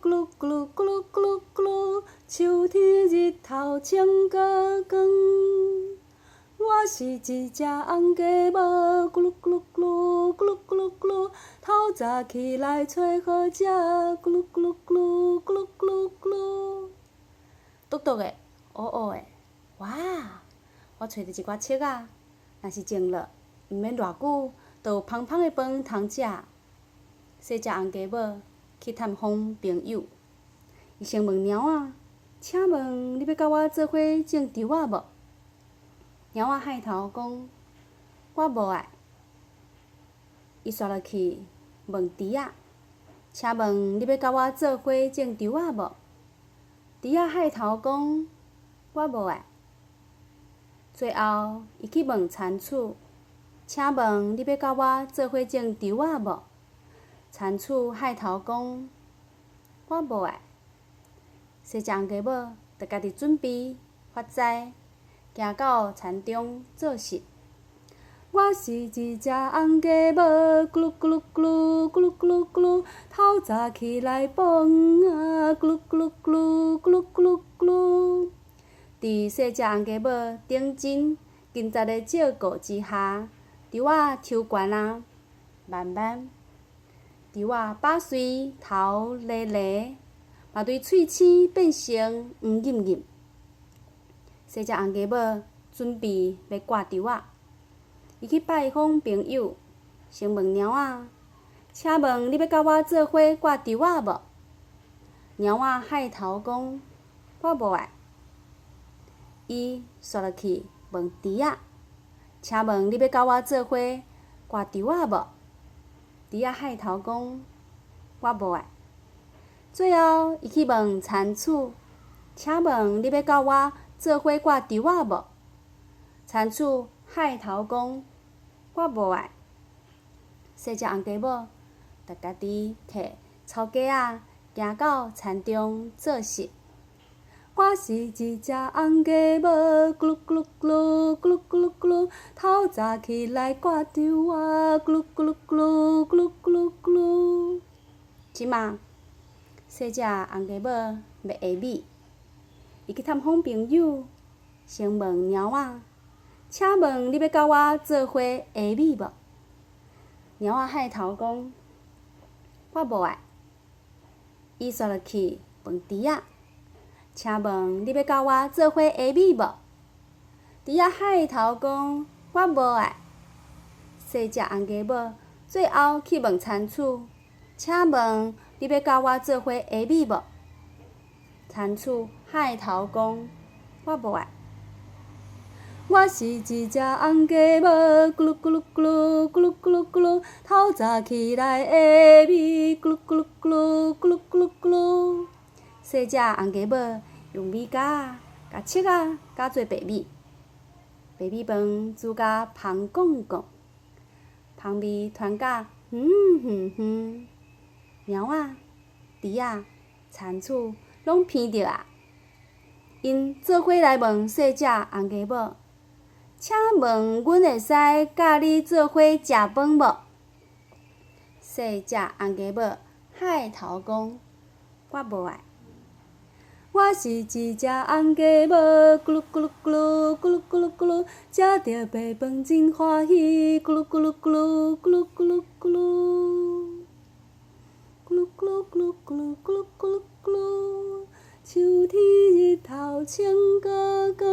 咕嚕咕嚕咕嚕咕嚕咕嚕，秋天日頭穿高光。我是一隻紅雞母，咕嚕咕嚕咕嚕咕嚕咕嚕咕嚕，透早起來揣好食，咕嚕咕嚕咕嚕咕嚕咕嚕咕嚕。毒毒的，烏烏的，哇！我揣著一寡粟仔，若是種落，毋免偌久，就有芳芳的飯通食。細隻紅雞母去探訪朋友，伊先問貓仔：請問你欲佮我做伙種稻仔無？貓仔害頭講：我無愛。伊煞落去問豬仔：請問你欲佮我做伙種稻仔無？豬仔害頭講：我無愛。最後，伊去問田鼠：請問你欲佮我做伙種稻仔無？田鼠害頭講：我無愛。細隻紅雞母就家己準備發災，行到田中做穡。我是一隻紅雞母，咕嚕咕嚕咕嚕咕嚕咕嚕咕嚕，透早起來放仔，咕嚕咕嚕咕嚕咕嚕咕嚕咕嚕。佇細隻紅雞母認真勤雜的照顧之下，稻仔抽懸啊，慢慢，稻仔飽穗頭犁犁，嘛對喙齒變成黃膉膉。細隻紅雞母準備欲割稻仔，伊去拜訪朋友，先問貓仔：請問你欲佮我做伙割稻仔無？貓仔害頭講：我無愛。伊煞落去問豬仔：請問你欲佮我做伙割稻仔無？豬仔害頭講：我無愛。最後，伊去問田鼠：請問你欲佮我做伙割稻仔無？田鼠害頭講：我無愛。細隻紅雞母就家己提草粿仔，行到田中做穡。我是一隻紅雞母，咕嚕咕嚕咕嚕咕嚕咕嚕咕嚕，透早起來割稻仔，咕嚕咕嚕咕嚕咕嚕咕嚕咕嚕。這馬細隻紅雞母欲下米，伊去探訪朋友，先問貓仔：請問你欲佮我做伙下米無？貓仔害頭講：我無愛。伊煞落去問豬仔：請問你欲佮我做伙下米無？豬仔害頭講：我無愛。細隻紅雞母最後去問田鼠：請問你欲佮我做伙下米無？田鼠害頭講：我無愛。我是一隻紅雞母，咕嚕咕嚕咕嚕咕嚕咕嚕咕嚕，透早起來下米，咕嚕咕嚕咕嚕咕嚕咕嚕咕嚕。細隻紅雞母用米膠仔共粟仔攪做白米，白米飯煮甲芳摃摃，芳味傳甲遠遠遠。貓仔、豬仔、田鼠攏鼻著啊！𪜶做伙來問細隻紅雞母：請問阮會使佮你做伙食飯無？細隻紅雞母害頭講：我無愛。我是一隻紅雞母，咕嚕咕嚕咕嚕咕嚕咕嚕咕嚕，食著白飯真歡喜，咕嚕咕嚕咕嚕咕嚕咕嚕咕嚕，咕嚕咕嚕咕嚕咕嚕咕嚕咕嚕咕嚕，秋天日頭穿高光。